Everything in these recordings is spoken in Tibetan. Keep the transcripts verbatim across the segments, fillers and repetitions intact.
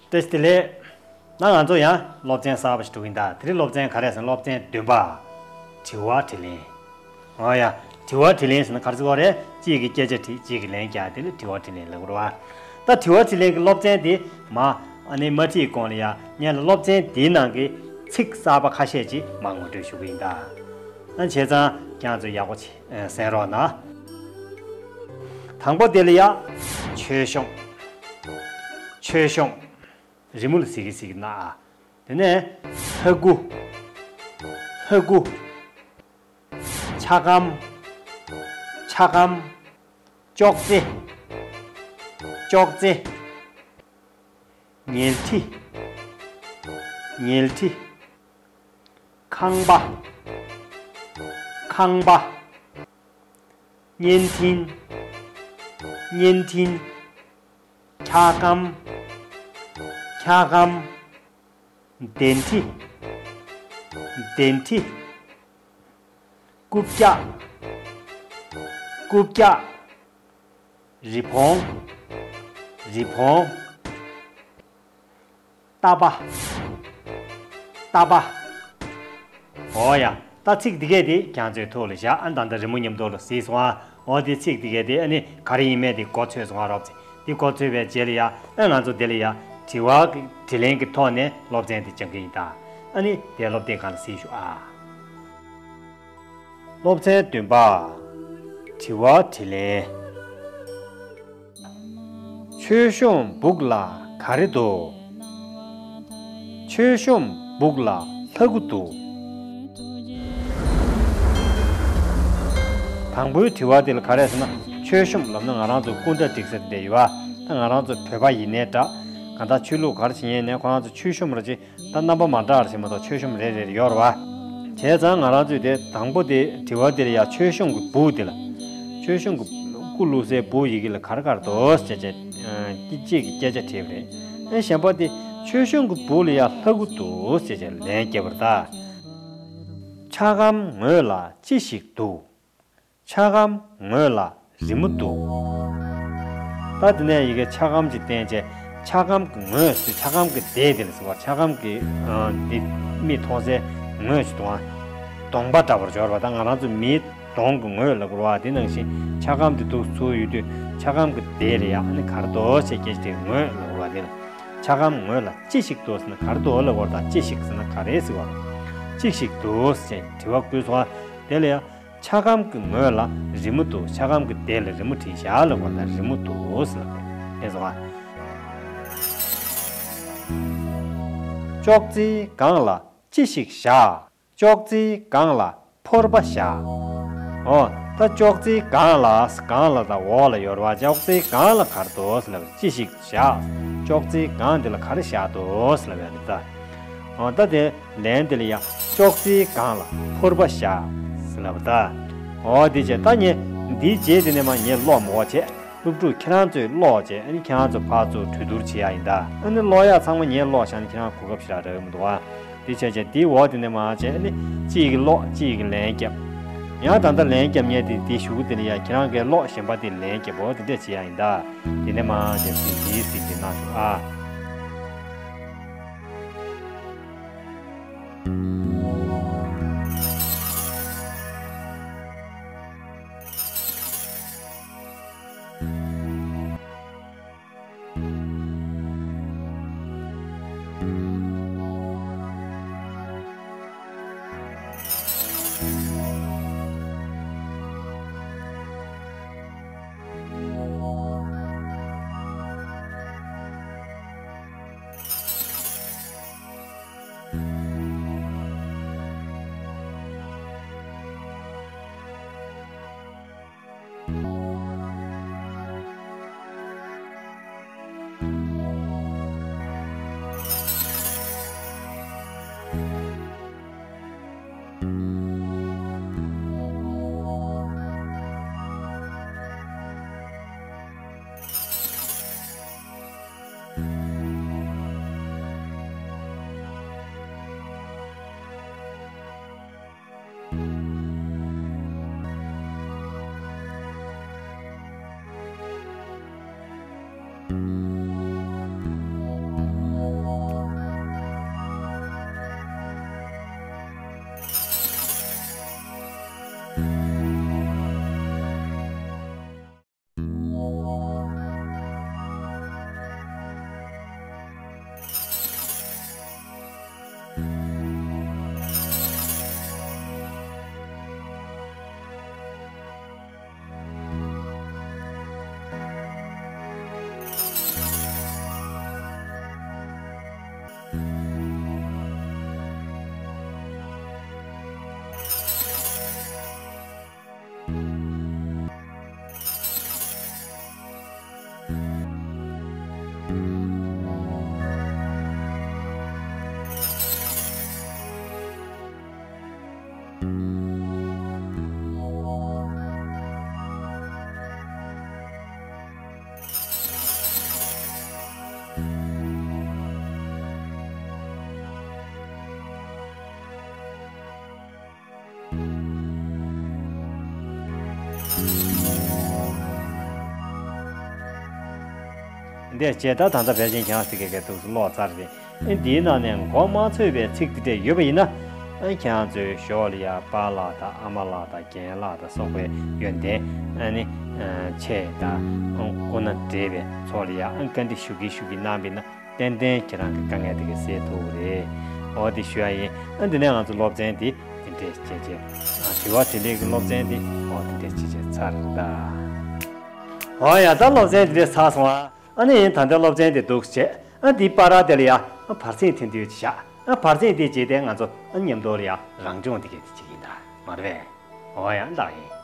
བཀྲ་ཤིས་བདེ་ལེགས། ད་ང་ཚོ་ཡང་སློབ་ཚན་གསར་པ་ཞིག་འགྲོ་གི་ཡིན་ད། དེ་རིང་སློབ་ཚན་ག་རེ་ཟེར་ན་སློབ་ཚན་བདུན་པ། དྲི་བ་དྲིས་ལན། འོ་ཡ། དྲི་བ་དྲིས་ལན་ཟེར་ན་ག་རེ་ཟེར་དགོས་རེད། གཅིག་གིས་སྐད་ཆ་དྲིས་གཅིག་གིས་ལན་རྒྱག་དེ་ལ་དྲི་བ་དྲིས་ལན་ལབ་དགོས་རེད་བ། ད་དྲི་བ་དྲིས་ལན་གྱི་སློབ་ཚན་དེ་མ་ཨ་ནི་མ་ཁྲིད་གོང་ལ་ཡ་ངས་ལ་སློབ་ཚན་དེའི་ནང་གི་ཚིག་གསར་པ་ཁ་ཤས་ཅིག་མ་ངོ་སྤྲོད་ཞུ་གི་ཡིན་ད། ཨ་བྱས་ཙང་ཁྱེད་ཚོ་ཡག་པོ་བྱེད་གསན་རོགས་གནང་། དང་པོ་དེ་ལ་ཡ། མཆོད་གཤོམ། མཆོད་གཤོམ། རི་མོ་ལ་གཟིགས་ཀྱི་གཟིགས་ཀྱི་ན། དེ་ནས་ལྷ་སྐུ། ལྷ་སྐུ། ཆ་སྒམ། ཆ་སྒམ། ཅོག་ཙེ། ཅོག་ཙེ། ཉལ་ཁྲི། ཉལ་ཁྲི། ཁང་པ། ཁང་པ། བརྙན་འཕྲིན། བརྙན་འཕྲིན། འཁྱག་སྒམ། འཁྱག་སྒམ། གདན་ཁྲི། གདན་ཁྲི། རྐུབ་བཀྱག་རྐུབ་བཀྱག་རི་བོང་། རི་བོང་། རྟ་པ། རྟ་པ། འོ་ཡ། ད་ཚིག་འདི་གས་དེ་ཁྱེད་ཚོའི་ཐུགས་ལ་བཞག་ཨ་ད་ལྟ་རི་མོ་མཉམ་དུ་ལ་གཟིགས་སོང་ཨ། འོ་དེ་ཚིག་འདི་གས་དེ་ཨ་ནི་ག་རེ་ཡིན་མིན་དེ་མགོ་ཚོས་སོང་ཨ་རོབ་ཙེ། དེ་མགོ་ཚོས་པའི་རྗེས་ལ་ཡ་ཨ་ང་ཚོ་དེ་ལ་ཡ་དྲི་བ་གི་དྲིས་ལན་གྱི་ཐོག་ནས་སློབ་ཚན་དེ་སྦྱང་གི་ཡིན་ད། ཨ་ནི་དེ་སློབ་དེབ་སྒང་ལ་གཟིགས་ཤོག་ཨ། སློབ་ཚན་བདུན་པ། དྲི་བ་དྲིས་ལན། མཆོད་གཤོམ་སྦུག་ལ་ག་རེ་འདུག་མཆོད་གཤོམ་སྦུག་ལ་ལྷ་སྐུ་འདུག་དང་པོའི་དྲི་བ་དེ་ལ་ག་རེ་ཟེར་ན། མཆོད་གཤོམ་ལབ་ན་ང་རང་ཚོ་སྐུ་འདྲ་སྒྲིག་ས་དེ་ཡོད་པ། ད་ང་རང་ཚོ་བོད་པ་ཡིན་ནའི་འདྲ། གང་ལྟར་ཆོས་ལུགས་ག་རེ་བྱེད་ཡིན་ནའི་ཁོ་རང་ཚོ་མཆོད་གཤོམ་ར་ཅིག་ད་རྣམ་པ་མ་འདྲ་བ་ཞིག་མ་གཏོགས་མཆོད་གཤོམ་རེ་རེ་ཡོད་རེད་བ། བྱས་ཙང་ང་རང་ཚོས་དེ་དང་པོ་དེ་དྲི་བ་དེ་ལ་ཡ་མཆོད་གཤོམ་གྱི་སྦུག་དེ་ལ། མཆོད་གཤོམ་གྱི་སྐུ་བླུགས་སའི་སྦུག་ཡི་གེ་ལ་ག་རེ་ག་རེ་འདུག་ཟེར་བྱས། ཨ་གཅིག་གིས་སྐད་ཆ་དྲིས་པ་རེད། ཨ་གཞན་པ་དེ་མཆོད་གཤོམ་གྱི་སྦུག་ལ་ཡ་ལྷ་སྐུ་འདུག་ཟེར་བྱས་ལན་བརྒྱབ་པ་རེད་ད། འཁྱག་སྒམ་ངོས་ལ་ཅི་ཞིག་འདུག་འཁྱག་སྒམ་ངོས་ལ་རི་མོ་འདུག་ད་དེ་ནས་ཡི་གེ་འཁྱག་སྒམ་ཅིག་བསྟན་བྱས། འཁྱག་སྒམ་གྱི་ངོས་སུ་འཁྱག་སྒམ་གྱི་མདའ་དེ་ལ་ཟེར་བ། འཁྱག་སྒམ་གྱི་ཨ་འདི་མིག་མཐོང་སའི་ངོས་ཤིག་འདུག་ཨ། གདོང་པ་འདྲ་པོར་སྦྱོར་བ་དང་ང་རང་ཚོ་མིའི་གདོང་གི་ངོས་ལབ་དགོས་རེད་བ། དེ་ནང་བཞིན་འཁྱག་སྒམ་དེ་འདུག་ཚུར་ཡོད་དུས་འཁྱག་སྒམ་གྱི་མདའ་ལ་ཡ་ཨ་ནི་ག་རེ་འདུག་ཅེས་སྐད་ཆ་དེ་ངོས་ལབ་དགོས་རེད་བ། དེ་ལ་འཁྱག་སྒམ་ངོས་ལ་ཅི་ཞིག་འདུག་ཟེར་ན་ག་རེ་འདུག་ལབ་དགོས་རེད་ད། ཅི་ཞིག་ཟེར་ན་ག་རེ་ཟེར་བ། ཅི་ཞིག་འདུག་ཅེས་དྲི་བ་བཀོད་སོང་བ། དེ་ལ་ཡ། འཁྱག་སྒམ་གྱི་ངོས་ལ་རི་མོ་འདུག་འཁྱག་སྒམ་གྱི་མདའ་ལ་རི་མོ་བྲིས་བཞག་ལབ་པ་ལ་རི་མོ་འདུག་ཟེར་ལབ་པ་རེད། ཨེ་སོང་ཨ། ཅོག་ཙེའི་སྒང་ལ་ཅི་ཞིག་བཞག་ཅོག་ཙེའི་སྒང་ལ་ཕོར་པ་བཞག་འོ། ད་ཅོག་ཙེའི་སྒང་ལ་སྒང་ལ་དང་འོག་ལ་ཡོད་རེད་བ། ཅོག་ཙེའི་སྒང་ལ་ག་རེ་འདུག་ཟེར་ལབ་པ་རེད། ཅི་ཞིག་བཞག་ཅོག་ཙེའི་སྒང་འདི་ལ་ག་རེ་བཞག་འདུག་ཟེར་ལབ་ཡ་རེད་ད། འོ་ད་དེ། ལན་དེ་ལ་ཡ། ཅོག་ཙེའི་སྒང་ལ་ཕོར་པ་བཞག་ཟེར་ལབ་པ་ད། འོ་དེ་བྱས་ད་ངས་འདིའི་རྗེས་དེ་ནས་མ་ངས་ཀློག་མི་དགོས་བྱས། སློབ་ཕྲུག་ཁྱེད་རང་ཚོས་ཀློག་བྱས་ཨ་ནི་ཁྱེད་རང་ཚོ་ཕར་ཚུར་གྲོས་བསྡུར་བྱེད་ཡ་ཡིན་ད། ཨ་ནི་ཀློག་ཡ་ཚང་མ་ངས་ཀློག་བཞག་ན་ཁྱེད་རང་གོ་སྐབས་ཞེ་དྲག་རག་གི་མི་འདུག་ཨ། དེ་བྱས་བྱས་དེའི་འོག་དེ་ནས་མ་བྱས་ཨ་ནི་གཅིག་གིས་ཀློག་གཅིག་གིས་ལན་བརྒྱབ། ཡང་ད་ལྟ་ལན་བརྒྱབ་མཁན་དེ་དེ་གཞུག་གུ་དེ་ལ་ཡ་ཁྱེད་རང་གིས་ཀློག་གཞན་པ་དེ་ལན་བརྒྱབ། འོ་དེ་འདྲས་བྱེད་ཡ་ཡིན་ད། དེ་ནས་མ་བྱས་ཟིན་གྱིས་ཟིན་གྱིས་གནང་ཤོག་ཨ། འདི་བྱས་ད་ད་ལྟ་ཕལ་ཆེར་ཁྱེད་རང་ཚོ་གིས་འདུག་སེ་ཀློག་ཚར་རེད། ཨེ་འདིའི་ནང་ནས་མགོ་མ་ཚོས་པའི་ཚིག་འདི་འདྲས་ཡོད་པ་ཡིན་ན། ཨེ་ཁྱེད་རང་ཚོའི་ཞོར་ལ་ཡ་པཱ་ལགས་དང་ཨ་མ་ལགས་དང་རྒན་ལགས་དང་སོགས་པའི་ཡོན་ཏན་ཨ་ནི་ཆེ་དང་སྐུ་ན་བགྲེས་པའི་ཚོ་ལ་ཡ་ཨ་བཀའ་འདྲི་ཞུ་གི་ཞུ་གི་གནང་བ་ཡིན་ན། ཏན་ཏན་ཁྱེད་རང་གི་དཀའ་ངལ་དེ་ག་སེལ་ཐུབ་རེད། འོ་དེ་ཞུ་ཡ་ཡིན། ཨ་འདི་ནས་ང་ཚོ་སློབ་ཚན་དེ་དེ་འདྲས་བྱས་བྱས། ཨ་དྲི་བ་དྲིས་ལན་གྱི་སློབ་ཚན་དེ་འོ་དེ་འདྲས་བྱས་བྱས་ཚར་ད། འོ་ཡ་ད་སློབ་ཚན་དེ་འདྲས་ཚར་སོང་ཨ། ཨ་ནི་ཡིན་ད་ལྟ་སློབ་ཚན་དེ་འདུག་བྱས། ཨ་འདིའི་བར་དེ་ལ་ཡ་ཨ་བར་གསེང་ཐེངས་དུས་བཞག་ཨ་བར་གསེང་དེ་རྗེས་དེ་ང་ཚོ་ཨ་མཉམ་དུ་ལ་ཡ་རང་སྦྱོང་དེ་གས་དེ་བྱེད་ཀྱི་ཡིན་ད་མ་རེད་པས། འོ་ཡ་ལགས་ཡིན།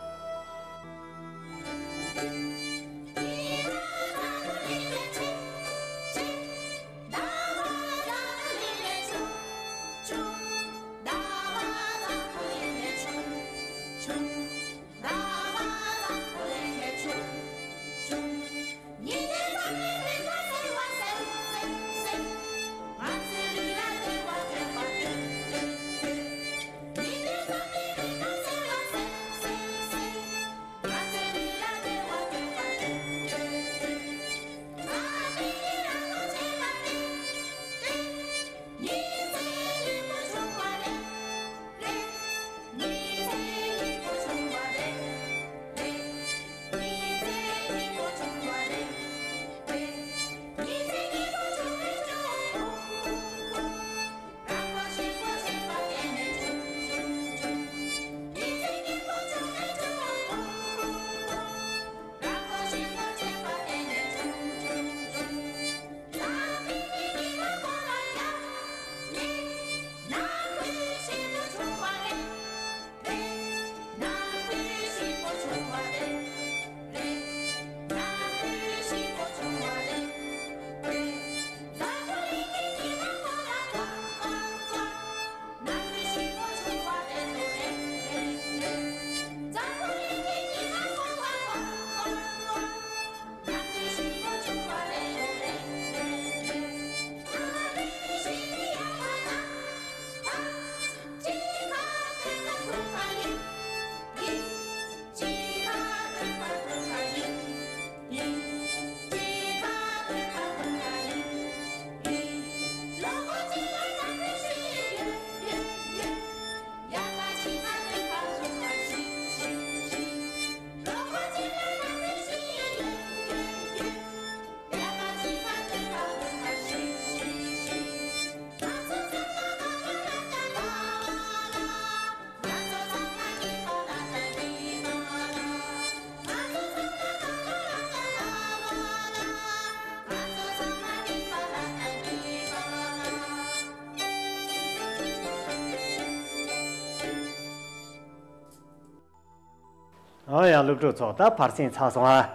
ཨོ་ཡ་སློབ་ཕྲུག་ཚོ་ད་བར་གསེང་ཚར་སོང་ཨ།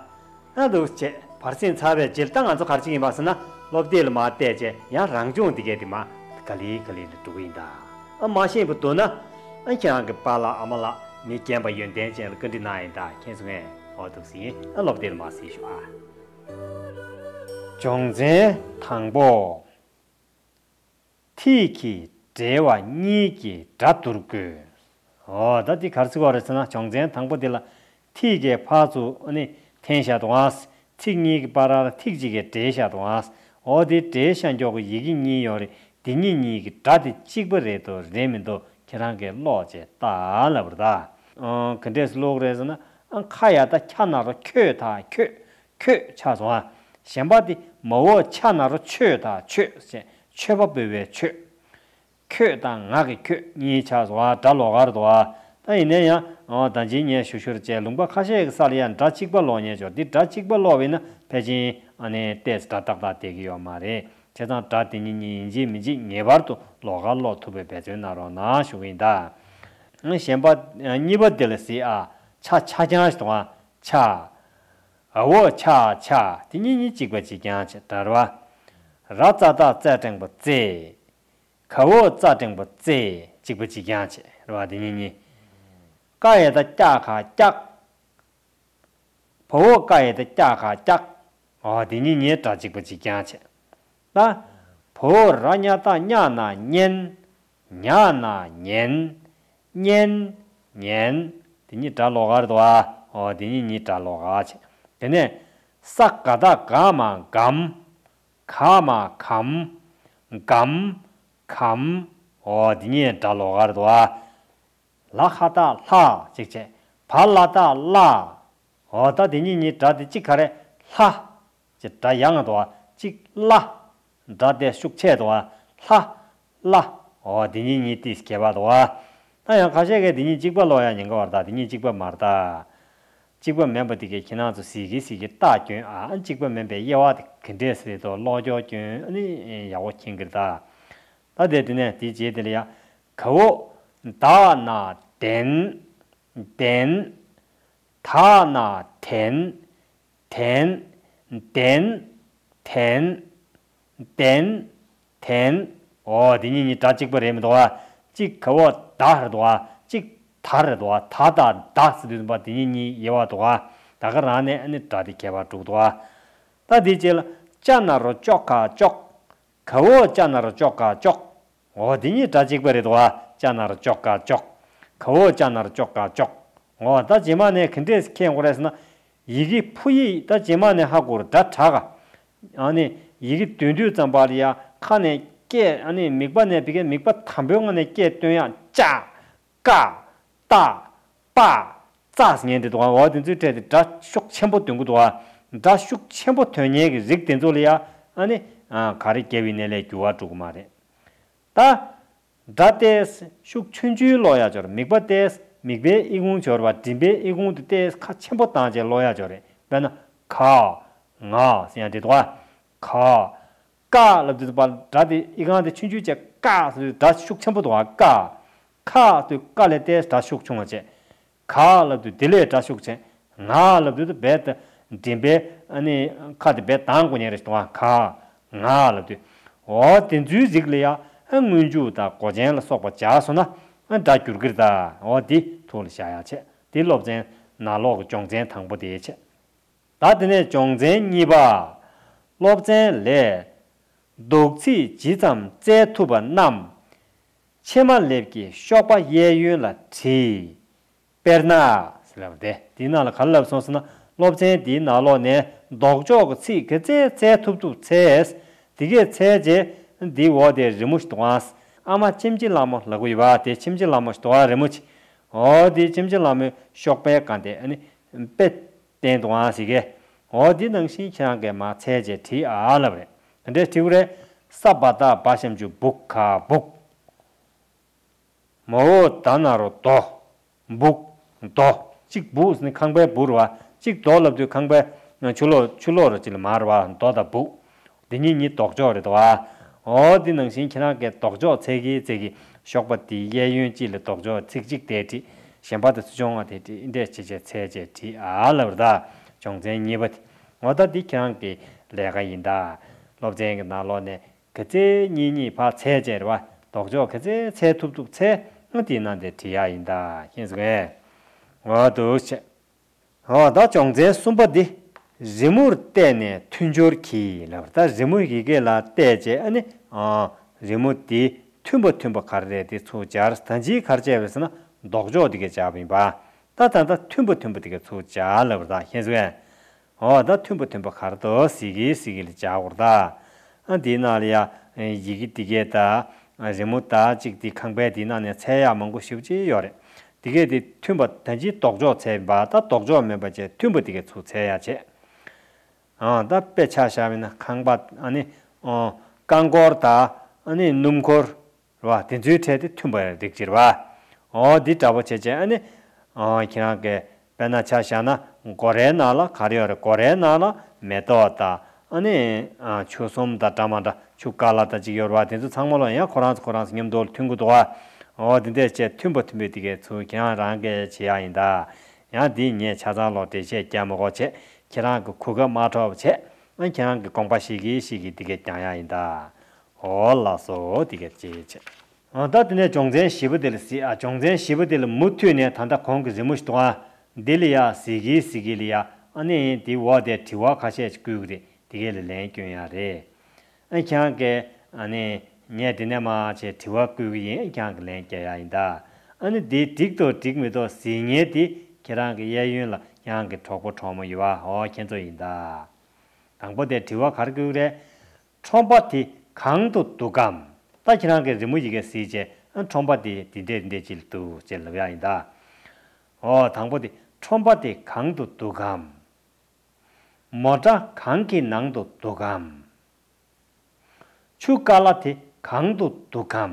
ཨ་འདུག་བྱས་བར་གསེང་ཚར་བའི་རྗེས་ལ་ད་ང་ཚོ་ག་རེ་བྱེད་ཀྱི་ཡིན་པ་ཟེར་ན་སློབ་དེབ་ལ་མར་བལྟས་བྱས་ཡང་རང་སྦྱོང་འདི་གས་དེ་མར་ག་ལེ་ག་ལེ་ལ་འགྲོ་གི་ཡིན་ད། ཨ་མ་ཤེས་པ་འདུག་ན་ཨ་ཁྱེད་རང་གི་པཱ་ལགས་ཨ་མ་ལགས་མི་རྒན་པ་ཡོན་ཏན་ཅན་ལ་བཀའ་འདྲི་གནང་ཡིན་ད་མཁྱེན་སོང་ངས། ཨོ་འདུག་སེ་ཡིན། ཨ་སློབ་དེབ་ལ་མར་གཟིགས་ཤོག་ཨ། སྦྱོང་ཚན་དང་པོ། ཐིག་གིས་འབྲེལ་བ་གཉིས་ཀྱི་སྒྲ་བསྡུར་དགོས། འོ་ད་འདི་ག་རེ་ཟེར་གྱི་ཡོད་རེད་ཟེར་ན་སྦྱོང་ཚན་དང་པོ་འདི་ལ་ཐིག་གིས་ཕར་ཚུར་ཨ་ནི་འཐེན་བཞག་འདུག་ཨང་། ཚིག་གཉིས་ཀྱི་བར་ལ་ཐིག་གཅིག་གིས་འབྲེལ་བཞག་འདུག་ཨང་། འོ་དེ་འབྲེལ་བཞག་མགྱོགས་ཀྱི་ཡི་གེ་གཉིས་ཡོད་རེད། འདི་གཉིས་གཉིས་ཀྱི་སྒྲ་དེ་གཅིག་པ་རེད་འདུག་རེད་མི་འདུག་ཁྱེད་རང་གིས་ཀློག་བྱས་ལྟ་ལབ་པ་རེད་ད། ཨང་ག་འདྲས་སེ་ཀློག་གི་རེད་ཟེར་ན་ཨང་ཁ་ཡ་ད་ཁྱ་ན་རོ་ཁྱོད་ད་ཁྱོད། ཁྱོད་ཆགས་སོང་ཨ། གཞན་པ་དེ་མ་འོག་ཆ་ན་རོ་མཆོད་དང་མཆོད་ཟེར་མཆོད་པ་འབུལ་བའི་མཆོད། ཁྱོད་དང་ང་གི་ཁྱོད་གཉིས་ཆགས་སོང་བ། སྒྲ་ལོགས་ཀ་རེད་དོ། ད་ཡིན་ན་ཡང་ཨོ་ད་ཅིག་ངས་ཞུ་ཞུ་རེ་བྱས། ལུང་པ་ཁ་ཤས་ཀྱི་ས་ལ་ཡང་སྒྲ་གཅིག་པ་ཀློག་མཁན་ཅིག་ཡོད། འདི་སྒྲ་གཅིག་པ་ཀློག་པ་ཡིན་ན་ཕལ་ཆེར་ཨ་ནི་ཏོག་ཙམ་སྒྲ་ཏག་ཏག་བསྡད་ཀྱི་ཡོད་མ་རེད། བྱས་ཙང་སྒྲ་དེ་གཉིས་གཉིས་ཡིན་གཅིག་མིན་གཅིག་ངེས་པར་དུ་ལོགས་ཀ་ཀློག་ཐུབ་པའི་འབད་བརྩོན་གནང་རོགས་གནང་ཞུ་གི་ཡིན་ད། གཞན་པ་གཉིས་པ་དེ་ལ་གཟིགས་ཨ། ཆ་ཆ་རྐྱང་ཞིག་འདུག་ཨ། ཆ། འ་འོག་ཆ་ཆ། དེ་གཉིས་གཉིས་གཅིག་པ་གཅིག་རྐྱང་བྱས། ད་རེད་བ། ར་ཙ་བཏགས་རྩ་འགྲེང་བུ་རྩེ། ག་འོག་ཙ་འགྲེང་བུ་རྩེ། གཅིག་པ་གཅིག་རྐྱང་བྱས། རེད་བ། དེ་གཉིས་གཉིས། ཀ་ཡ་བཏགས་ཀྱ་ག་ཀྱག་བ་འོག་ཀ་ཡ་བཏགས་ཀྱ་ག་ཀྱག་འོ་དེ་གཉིས་གཉིས་སྒྲ་གཅིག་པ་གཅིག་རྐྱང་བྱས། ད། བ་འོག་ར་ཉ་བཏགས་ཉ་ན་ཉན། ཉ་ན་ཉན། ཉན། ཉན། དེ་གཉིས་སྒྲ་ལོགས་ཀ་རེད་དོ། འོ་དེ་གཉིས་གཉིས་སྒྲ་ལོགས་ཀ་བྱས། དེ་ནས། ས་ག་བཏགས་སྒ་མ་སྒམ། ག་མ་གམ། སྒམ། གམ། འོ་དེ་གཉིས་སྒྲ་ལོགས་ཀ་རེད་དོ། ལ་ཧ་བཏགས་ལྷ། གཅིག་བྱས། བ་ལ་བཏགས་བླ། འོ་ད་དེ་གཉིས་གཉིས་སྒྲ་དེ་གཅིག་ག་རེ། ལྷ། ཅེས་སྒྲ་ཡང་དུ་བ་གཅིག་བླ། སྒྲ་དེ་ཤུགས་ཆེ་དུ་བ་ལྷ། བླ། འོ་དེ་གཉིས་གཉིས་ཏིས་ཁྱད་པར་དུ་བ། ད་ཡང་ཁ་ཤས་ཀས་དེ་གཉིས་གཅིག་པ་ཀློག་ཡ་ཉེན་ཁ་བར་ད་དེ་གཉིས་གཅིག་པ་མ་རེད་ད། གཅིག་པ་མིན་པ་དེ་གས་ཁྱེད་རང་ཚོ་གཟིགས་ཀྱི་གཟིགས་ཀྱི་རྟགས་སྐྱོན་ཨ། གཅིག་པ་མིན་པའི་དབྱེ་བ་དེ་ག་འདྲས་སེ་དོ་ཀློག་སྐྱོར་སྐྱོན་ཨ་ནི་ཡག་པོ་མཁྱེན་གྱི་རེད་ད། ད་དེ་དེ་ནས་དེའི་རྗེས་དེ་ལ་ཡ། ག་འོག་ད་ན་དན། དན། ད་ན་དན། དན། དན། དན། དན། དན། འོ་དེ་གཉིས་གཉིས་སྒྲ་གཅིག་པ་རེད་མི་འདུག་བ། གཅིག་ག་འོག་ད་རེད་འདུག་བ། གཅིག་ད་རེད་འདུག་བ། ད་དང་ད་ཟེར་དུས་ཙམ་པ་དེ་གཉིས་གཉིས་དབྱེ་བ་འདུག་བ། ད་ག་རང་ནས་ཨ་ནི་སྒྲ་དེ་ཁྱད་པར་འགྲོ་གི་འདུག་བ། ད་དེའི་རྗེས་ལ་ཅ་ན་རོ་ཅོ་ག་ཅོག་ག་འོག་ཅ་ན་རོ་ཅོ་ག་ཅོག་འོ་དེ་གཉིས་སྒྲ་གཅིག་པ་རེད་དོ། ཅ་ན་རོ་ཅོ་ག་ཅོག་ག་འོག་ཅ་ན་རོ་ཅོ་ག་ཅོག་འོ་ད་རྗེས་མ་ནས་ག་འདྲས་ཁྱད་འགོ་རེད་ཟེར་ན། ཡི་གེ་ཕུ་ཡིག་ད་རྗེས་མ་ནས་ཧ་གོ་རེད་སྒྲ་གྲགས་ག་ཨ་ནི་ཡི་གེ་འདོན་དུས་ཙམ་པ་ལ་ཡ་ཁ་ནས་སྐད་ཨ་ནི་མིག་པ་ནས་བི་གའི་མིག་པ་དམ་པོའི་ངང་ནས་སྐད་བཏོན་ཡ་ཅ། ཀ་ཏ་པ་ཙ་ཟེར་མཁན་དེ་འདུག་ག་འོ་དེ་ཚོའི་གྲས་དེ་སྒྲ་ཤུགས་ཆེན་པོ་འདོན་གི་འདུག་ག་སྒྲ་ཤུགས་ཆེན་པོ་འདོན་མཁན་གྱི་རིགས་དེ་ཚོ་ལ་ཡ་ཨ་ནི་ག་རེ་རྒྱབ་པའི་གནས་ལས་འགྱུར་བ་འགྲོ་གི་མ་རེད། ད། སྒྲ་དེ་ཤུགས་ཆུང་ཆུང་ཀློག་ཡ་ཅིག་ཡོད་རེད། མིག་པ་དེ་མིག་པའི་ཨི་ཁུང་ཅིག་ཡོད་རེད་པ། མགྲིན་པའི་ཨི་ཁུང་དེ་ཏོག་ཙམ་ཁ་ཆེན་པོ་བཏང་བྱས་ཀློག་ཡ་ཅིག་ཡོད་རེད། དཔེར་ན་ག་ང་ཟེར་ཡ་དེ་འདུག་ག་ག་ཀ་ལབ་དུས་ཙམ་པ་སྒྲ་དེ་ཨི་ཁུང་དེ་ཆུང་ཆུང་བྱས་ཀ་ཟེར་དུས་སྒྲ་ཤུགས་ཆེན་པོ་འདུག་ག་ཀ་ཁ་ཟེར་དུས་ཀ་ལས་ཏོག་ཙམ་སྒྲ་ཤུགས་ཆུང་བ་བྱས། ག་ལབ་དུས་དེ་ལས་སྒྲ་ཤུགས་ཆེ། ང་ལབ་དུས་དེ་རྦད་དེ་མགྲིན་པའི་ཨ་ནི་ཁ་དེ་རྦད་གདངས་དགོས་མཁན་རེད་འདུག་ག་ག་ང་ལབ་དུས། འོ་དེ་ཚོའི་རིགས་ལ་ཡ་ཨ་སྔོན་འཇུག་དང་མགོ་ཅན་ལ་སོགས་པ་སྦྱར་སོང་ན་ཨ་སྒྲ་འགྱུར་གྱི་རེད་ད། འོ་དེ་ཐུགས་ལ་བཞག་ཡ་བྱས། དེ་སློབ་ཚན་ནང་ལོགས་ཀྱི་སྦྱོང་ཚན་དང་པོ་དེ་བྱས། ད་དེ་ནས་སྦྱོང་ཚན་གཉིས་པ། སློབ་ཚན་ལས། འདོགས་ཚིག་ཇི་ཙམ་བཙལ་ཐུབ་པ་རྣམས། ཕྱེ་མ་ལེབ་ཀྱི་གཤོག་པ་གཡས་གཡོན་ལ་བྲིས། དཔེར་ན། ཟེར་ལབ་པ་དེ་དེའི་ནང་ལ་ག་རེ་ལབ་སོང་ཟེར་ན། སློབ་ཚན་འདིའི་ནང་ལོགས་ནས་ལྡོག་ཕྱོགས་ཀྱི་ཚིག་ག་ཚད་བཙལ་ཐུབ་ཐུབ་འཚོལ། དེ་གས་འཚོལ་རྗེས་འདིའི་འོག་དེ་རི་མོ་ཞིག་འདུག་ག་ཨ་མ་ཁྱིམ་སྤྱི་ལ་མོ་ལབ་ཀྱི་ཡོད་པ་དེ་ཁྱིམ་སྤྱི་ལ་མོ་ཞིག་འདུག་ག་རི་མོ་ཅིག་འོ་དེ་ཁྱིམ་སྤྱི་ལ་མོའི་གཤོག་པའི་སྒང་དེ་ཨ་ནི་དཔེ་བསྟན་འདུག་ག་ཟེར་གི་འོ་དེ་ནང་བཞིན་ཁྱེད་རང་གིས་མར་འཚོལ་རྗེས་བྲིས་ཨ་ལབ་རེད། དེ་འདྲས་བྲིས་པ་རེད། ས་བ་བཏགས་སྦ་ཞབས་ཀྱུ་སྦུ་ག་སྦུག་མ་འོག་ད་ན་རོ་དོ། སྦུག་དོ། གཅིག་སྦུག་ཟེར་ནི་ཁང་པའི་སྦུག་རེད་པ། གཅིག་དོ་ལབ་དུས་ཁང་པའི་ཆུ་ལོག་ཆུ་ལོག་རེད་ཅིག་ལ་མ་རེད་པ། དོ་དང་སྦུག་འདི་གཉིས་གཉིས་ལྡོག་ཕྱོགས་རེད་དོ། འོ་འདི་ནང་བཞིན་ཁྱེད་རང་གིས་ལྡོག་ཕྱོགས་འཚོལ་གི་འཚོལ་གི་གཤོག་པ་འདིའི་གཡས་གཡོན་གཅིག་ལ་ལྡོག་ཕྱོགས་ཚིག་གཅིག་དེ་བྲིས། གཞན་པ་དེ་ཚོ་ཆུང་བ་དེ་བྲིས། འདི་འདྲས་བྱས་བྱས་འཚོལ་བྱས་བྲིས་ཨ་ལབ་རེད་ད། སྦྱོང་ཚན་གཉིས་པ་དེ། འོ་ད་འདི་ཁྱེད་རང་གི་ལས་ཀ་ཡིན་ད། སློབ་ཚན་གྱི་ནང་ལོགས་ནས། ག་ཚད་གཉིས་གཉིས་ཕར་འཚོལ་བྱས་རེད་པ། ལྡོག་ཕྱོགས་ག་ཚད་འཚོལ་ཐུབ་ཐུབ་འཚོལ། ཨ་དེའི་ནང་དེ་བྲིས་ཡག་ཡིན་ད། ཤེས་སོང་ངས། འོ་འདུག་བྱས། འོ་ད་སྦྱོང་ཚན་གསུམ་པ་འདི། རི་མོར་བལྟས་ནས་མཐུན་སྦྱོར་གྱིས་ལབ་པ་རེད། ད་རི་མོ་ཡི་གེ་ལ་བལྟས་བྱས་ཨ་ནི། ཨ། རི་མོ་འདི་མཐུན་པ་མཐུན་པ་ག་རེ་རེད་དེ་ཚུར་སྦྱར། ད་ཅི་ག་རེ་བྱས་པ་རེད་ཟེར་ན་ལྡོག་ཕྱོགས་འདི་ག་སྦྱར་བ་ཡིན་པ། ད་ད་ལྟ་མཐུན་པ་མཐུན་པ་འདི་ག་ཚུར་སྦྱར་ལབ་པ་རེད། ད་ཤེས་སོང་ངས། འོ་ད་མཐུན་པ་མཐུན་པ་ག་རེ་འདུག་ཟེར་གི་ཟེར་གི་ལ་སྦྱར་དགོས་རེད་ད། ཨ་འདིའི་ནང་ལ་ཡ་ཡི་གེ་འདི་གས་དང་རི་མོ་དང་གཅིག་འདི་ཁང་པའི་འདིའི་ནང་ནས་འཚོལ་ཡག་མང་པོ་ཞེ་པོ་ཅིག་ཡོད་རེད། འདི་གས་འདི་མཐུན་པ་ད་ཅི་ལྡོག་ཕྱོགས་འཚོལ་བ་ད་ལྡོག་ཕྱོགས་མིན་པ་བྱས་མཐུན་པ་འདི་གས་ཚུར་འཚོལ་ཡག་བྱས། ཨ་ད་དཔེ་ཆ་བཞག་པ་ཡིན་ན་ཁང་པ་ཨ་ནི་ཨོ་རྐང་འཁོར་དང་ཨ་ནི་སྣུམ་འཁོར། རེད་བ། དེ་ཚོའི་གྲས་དེ་མཐུན་པ་རིགས་གཅིག་རེད་བ། འོ་འདི་འདྲ་པོ་བྱས་བྱས་ཨ་ནི། ཨོ་ཁྱེད་རང་གི་དཔེར་ན་ཆ་བཞག་ན་སྒོ་རའི་ནང་ལ་ག་རེ་ཡོད་རེད། སྒོ་རའི་ནང་ལ་མེ་ཏོག་དང་ཨ་ནི་ཨ་ཆུ་གསུམ་དང་འདྲ་མ་འདྲ་ཆུ་ཀ་ལ་དང་ཅིག་ཡོད་རེད་བ། དེ་ཚོ་ཚང་མ་ལ་ཡང་ཁོ་རང་ཚོ་ཁོ་རང་ཚོ་མཉམ་དུ་མཐུན་གྱི་འདུག་བ། ཨོ་དེ་འདྲས་བྱས་མཐུན་པ་མཐུན་པའི་དེ་གའི་ཚུལ་ཁྱེད་རང་རང་གིས་བྱེད་ཡ་ཡིན་ད། ཡང་འདི་ངས་ཆ་ཚང་ལོག་འགྲེལ་བཤད་རྒྱག་མི་དགོས་བྱས་ཁྱེད་རང་གི་གོ་སྐབས་མ་འཕྲོག་པ་བྱས་ཨ་ཁྱེད་རང་གི་དགོངས་པ་བཞེས་ཀྱི་བཞེས་ཀྱི་དེ་གའི་རྒྱག་ཡ་ཡིན་ད། ཨོ་ལགས་སོ་དེ་གའི་བྱས་བྱས། ཨ་ད་དེ་ནས་སྦྱོང་ཚན་བཞི་པོ་དེ་ལ་གཟིགས་ཨ། སྦྱོང་ཚན་བཞི་པོ་དེ་ལ་མུ་མཐུད་ནས་ད་ལྟ་གོང་གི་རི་མོ་ཞིག་འདུག་ཨ། འདི་ལ་ཡ་གཟིགས་ཀྱི་གཟིགས་ཀྱི་ལ་ཡ་ཨ་ནི་དེའི་འོག་དེ་དྲི་བ་ཁ་ཤས་ཤིག་བསྐུལ་གྱི་རེད། དེ་གའི་ལ་ལན་སྐྱོན་ཡ་རེད། ཨ་ཁྱེད་རང་གིས་ཨ་ནི་ངས་དེ་ནས་མར་བྱས་དྲི་བ་བསྐུལ་གྱི་ཡིན། ཨ་ཁྱེད་རང་གིས་ལན་རྒྱག་ཡ་ཡིན་ད། ཨ་ནི་དེ་འགྲིག་འདུག་འགྲིག་མི་འདུག་གཟིགས་མཁན་དེ་ཁྱེད་རང་གི་གཡས་གཡོན་ལ་ཁྱེད་རང་གི་གྲོགས་པོ་གྲོགས་མོ་ཡོད་བ། ཨོ་ཁྱེད་ཚོ་ཡིན་ད། དང་པོ་དེ་དྲི་བ་ག་རེ་བསྐུལ་གྱི་རེད། ཁྲོམ་པ་དེ་གང་དུ་འདུག་གམ། ད་ཁྱེད་རང་གིས་རི་མོ་ཡི་གེ་གཟིགས་བྱས་ཨ་ཁྲོམ་པ་དེ་འདི་འདྲས་འདི་འདྲས་ཅིག་ལ་འདུག་ཅེས་ལབ་ཡ་ཡིན་ད། ཨོ་དང་པོ་དེ་ཁྲོམ་པ་དེ་གང་དུ་འདུག་གམ། མོ་ཊ་གང་གི་ནང་དུ་འདུག་གམ། ཆུ་ཀ་ལ་དེ་གང་དུ་འདུག་གམ།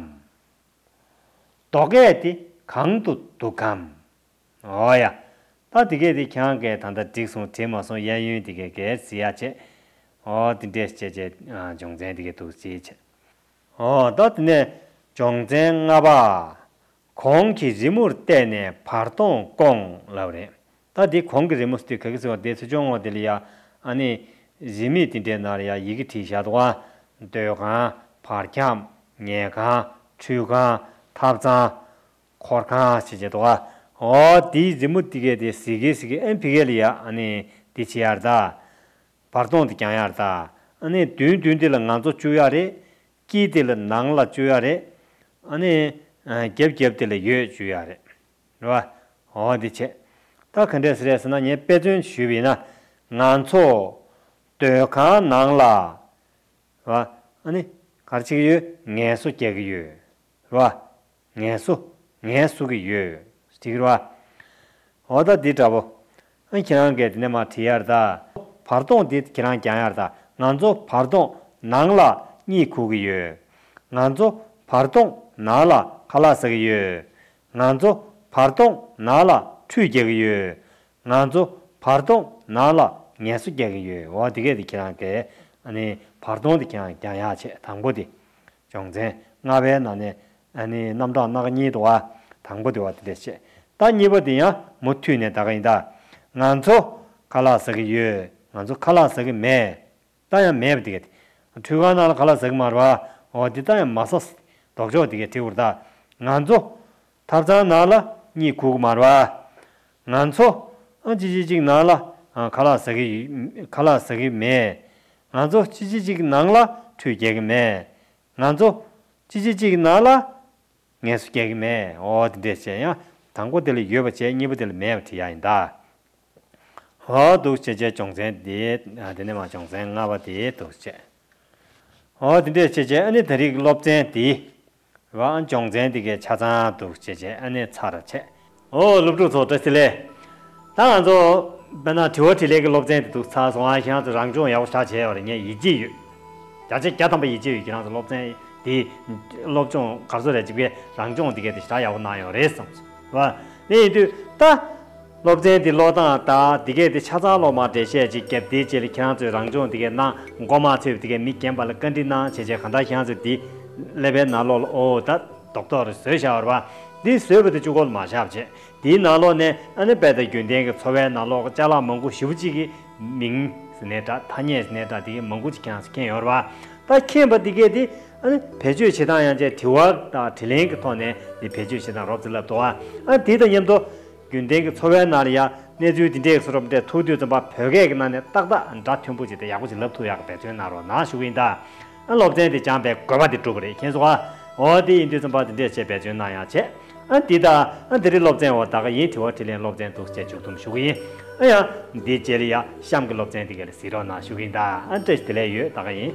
རྡོ་སྐས་དེ་གང་དུ་འདུག་གམ། ཨོ་ཡ། ད་དེ་གས་དེ་ཁྱེད་རང་གིས་ད་ལྟ་འགྲིག་སོང་དྲན་མ་སོང་གཡས་གཡོན་དེ་གས་གས་གཟིགས་ཡ་བྱས། ཨོ་དེ་འདྲས་བྱས་བྱས་སྦྱོང་ཚན་དེ་གས་འདུག་གཟིགས་བྱས། ཨོ་ད་དེ་ནས་སྦྱོང་ཚན་ལྔ་པ། གོང་གི་རི་མོར་བལྟས་ནས་བར་སྟོང་སྐོང་ལབ་རེད། ད་འདི་གོང་གི་རི་མོ་དེ་ག་གི་ཟེར་བ་དེ་ཚོ་སྦྱོང་བ་དེ་ལ་ཡ་ཨ་ནི་རི་མེད་དེ་འདྲའི་ནང་ལ་ཡ་ཡི་གེ་བྲིས་བཞག་འདུག་ག་སྡོད་ཁང་། བར་ཁྱམས། ཉལ་ཁང་། ཁྲུས་ཁང་། ཐབ་ཚང་། འཁོར་ཁང་ཞེས་བྱས་འདུག་ག་ཨོ་དེའི་རི་མོ་དེ་གས་དེ་གཟིགས་གི་གཟིགས་གི་ཨན་ཕི་གས་ལ་ཡ་ཨ་ནི་འདི་བྱེད་ཡ་རེད་ད། བར་སྟོང་དེ་བརྒྱང་ཡ་རེད་ད། ཨ་ནི་མདུན་མདུན་དེ་ལ་ང་ཚོ་བཅུག་ཡ་རེད། དཀྱིལ་དེ་ལ་ནང་ལ་བཅུག་ཡ་རེད། ཨ་ནི་རྒྱབ་རྒྱབ་དེ་ལ་འོད་བཅུག་ཡ་རེད། རེད་བ། འོ་འདི་བྱས། ད་ག་འདྲས་ཟེར་རེད་ཟེར་ན་ངས་དཔེ་མཚོན་ཞུས་པ་ཡིན་ན། ང་ཚོ་སྡོད་ཁང་ནང་ལ། རེད་བ། ཨ་ནི་ག་རེ་བྱེད་ཀྱི་ཡོད། ངལ་གསོ་རྒྱག་གི་ཡོད། རེད་བ། ངལ་གསོ། ངལ་གསོ་གི་ཡོད། འགྲིག་གི་རེད་བ། འོ་ད་འདི་འདྲ་པོ། ཨ་ཁྱེད་རང་གིས་དེ་ནས་མར་བྲིས་ཡ་རེད་ད། བར་སྟོང་འདི་ཁྱེད་རང་བརྒྱང་ཡ་རེད་ད། ང་ཚོ་བར་སྟོང་ནང་ལ་གཉིད་ཁུག་གི་ཡོད། ང་ཚོ་བར་སྟོང་ནང་ལ་ཁ་ལག་ཟ་གི་ཡོད། ང་ཚོ་བར་སྟོང་ནང་ལ་ཁྲུས་རྒྱག་གི་ཡོད། ང་ཚོ་བར་སྟོང་ནང་ལ་ངལ་གསོ་རྒྱག་གི་ཡོད། འོ་དེ་གས་དེ་ཁྱེད་རང་གིས་ཨ་ནི་བར་སྟོང་དེ་ཁྱེད་རང་བརྒྱང་ཡ་བྱས། དང་པོ་དེ། སྦྱོང་ཚན་ལྔ་པའི་ནང་ནས་ཨ་ནི་རྣམ་གྲངས་སྣ་ཁ་གཉིས་འདུག་ག་དང་པོ་དེ་བ་དེ་འདྲས་བྱས། ད་གཉིས་པ་དེ་ཡང་མུ་མཐུད་ནས་ད་ག་ཡིན་ད། ང་ཚོ་ཁ་ལག་ཟ་གི་ཡོད། ང་ཚོ་ཁ་ལག་ཟ་གི་མེད། ད་ཡང་མེད་པ་དེ་ག་དེ། ཁྲུས་ཁང་ནང་ལ་ཁ་ལག་ཟ་གི་མ་རེད་བ། འོ་དེ་ད་ཡང་མ་ཟ། ལྡོག་ཕྱོགས་དེ་ག་བྲིས་དགོས་རེད་ད། ང་ཚོ་ཐབ་ཚང་ནང་ལ་གཉིད་ཁུག་གི་མ་རེད་བ། ང་ཚོ་ཨ་གཅིག་གཅིག་གཅིག་ནང་ལ་ཨ་ཁ་ལག་ཟ་གི་ཡོད། ཁ་ལག་ཟ་གི་མེད། ང་ཚོ་གཅིག་གཅིག་གཅིག་ནང་ལ་ཁྲུས་རྒྱག་གི་མེད། ང་ཚོ་གཅིག་གཅིག་གཅིག་ནང་ལ་ངལ་གསོ་རྒྱག་གི་མེད། འོ་དེ་འདྲས་བྱས་ཡང་དང་པོ་དེ་ལ་ཡོད་པ་བྱས། གཉིས་པ་དེ་ལ་མེད་པ་བྲིས་ཡ་ཡིན་ད། འོ་འདུག་བྱས་བྱས་སྦྱོང་ཚན་དེ། དེ་ནས་མར་སྦྱོང་ཚན་ལྔ་པ་དེ་འདུག་བྱས། འོ་དེ་འདྲས་བྱས་བྱས་ཨ་ནི་ད་རེས་ཀྱི་སློབ་ཚན་དེ། རེད་བ། སྦྱོང་ཚན་དེ་གའི་ཆ་ཚང་འདུག་བྱས་བྱས་ཨ་ནི་ཚར་བྱས། ཨོ་སློབ་ཕྲུག་ཚོ་བཀྲ་ཤིས་བདེ་ལེགས། ད་ང་ཚོ་དཔེར་ན་དྲི་བ་དྲིས་ལན་གྱི་སློབ་ཚན་དེ་འདུག་ཚར་སོང་ཨ། ཁྱེད་རང་ཚོ་རང་སྦྱོང་ཡག་པོ་ཞེ་དྲག་བྱས་ཡོད་རེད། ངས་ཡིད་ཆེས་ཡོད། བརྒྱ་ཆ་བརྒྱ་ཐམ་པ་ཡིད་ཆེས་ཡོད། ཁྱེད་རང་ཚོ་སློབ་ཚན་དེ་སློབ་སྦྱོང་ག་རེ་ཟེར་རེད། ཅིག་པས་རང་སྦྱོང་དེ་གའི་དེ་ཞེ་དྲག་ཡག་པོ་གནང་ཡོད་རེད་བསམ་སོང་། རེད་བ། དེ་ཡིན་དུས་ད། སློབ་ཚན་འདི་ཀློག་སྟངས་དང་འདི་གས་འདི་ཆ་ཚང་ཀློག་མ་འགྲེལ་བཤད་ཅིག་བརྒྱབ། དེའི་རྗེས་ལ་ཁྱེད་རང་ཚོས་རང་སྦྱོང་འདི་གས་གནང་། མགོ་མ་ཚོས་འདི་གས་མི་རྒན་པ་ལ་བཀའ་འདྲི་གནང་བྱས་བྱས། གང་ལྟར་ཁྱེད་རང་ཚོས་འདི་ཀླད་པའི་ནང་ལོགས་ལ་ཨོ་ད་རྡོག་རྡོག་རེ་བཟོས་བཞག་པ་རེད་པ། འདི་བཟོས་པ་དེ་གཅིག་པོ་ལ་མ་བཞག་བྱས། འདིའི་ནང་ལོགས་ནས་ཨ་ནི་དཔེ་དང་རྒྱུན་ལྡན་གྱི་འཚོ་བའི་ནང་ལོགས་ཀྱི་ཅ་ལག་མང་པོ་ཞེ་པོ་ཅིག་གི་མིང་ཟེར་ནའི་འདྲ། ཐ་སྙད་ཟེར་ནའི་འདྲ། འདི་གས་མང་པོ་ཅིག་ཁྱེད་རང་ཚོས་མཁྱེན་ཡོད་རེད་པ། ད་མཁྱེན་པ་འདི་གས་འདི་ཨ་ནི་བེད་སྤྱོད་བྱེད་སྟངས་ཡང་བྱས་དྲི་བ་དང་དྲིས་ལན་གྱི་ཐོག་ནས་འདི་བེད་སྤྱོད་བྱེད་སྟངས་རོབ་ཙམ་ལབ་འདུག་ཨ། ཨ་འདི་དང་མཉམ་དུ། རྒྱུན་ལྡན་གྱི་འཚོ་བའི་ནང་ལ་ཡང་གནས་ཚུལ་འདི་འདྲས་སུ་རོབ་འདྲས་ཐུག་དུས་ཙམ་པ་བོད་སྐད་ཀྱི་ནང་ནས་ཏག་ཏག་སྒྲ་མཐོན་པོ་ཅིག་དང་ཡག་པོ་ཅིག་ལབ་ཐུབ་ཡག་གི་འབད་བརྩོན་གནང་རོགས་གནང་ཞུ་གི་ཡིན་ད། ཨ་སློབ་ཚན་འདི་སྦྱངས་པའི་དགོས་པ་འདི་འགྲུབ་པ་རེད། མཁྱེན་སོང་ཨ། འོ་དེ་ཡིན་དུས་ཙམ་པ་འདི་འདྲས་བྱས་འབད་བརྩོན་གནང་ཡག་བྱས། ཨ་འདི་ད་ཨ་འདི་རིང་སློབ་ཚན་འོ་ད་ག་ཡིན། དྲི་བ་དྲིས་ལན་སློབ་ཚན་འདུག་བྱས་མཇུག་བསྡོམས་ཞུ་གི་ཡིན། ཨ་ཡང་འདིའི་རྗེས་ལ་ཡང་གཤམ་གྱི་སློབ་ཚན་འདི་ག་ལ་གཟིགས་རོགས་གནང་ཞུ་གི་ཡིན་ད། ཨ་བཀྲ་ཤིས་བདེ་ལེགས་ཡོད། ད་ག་ཡིན།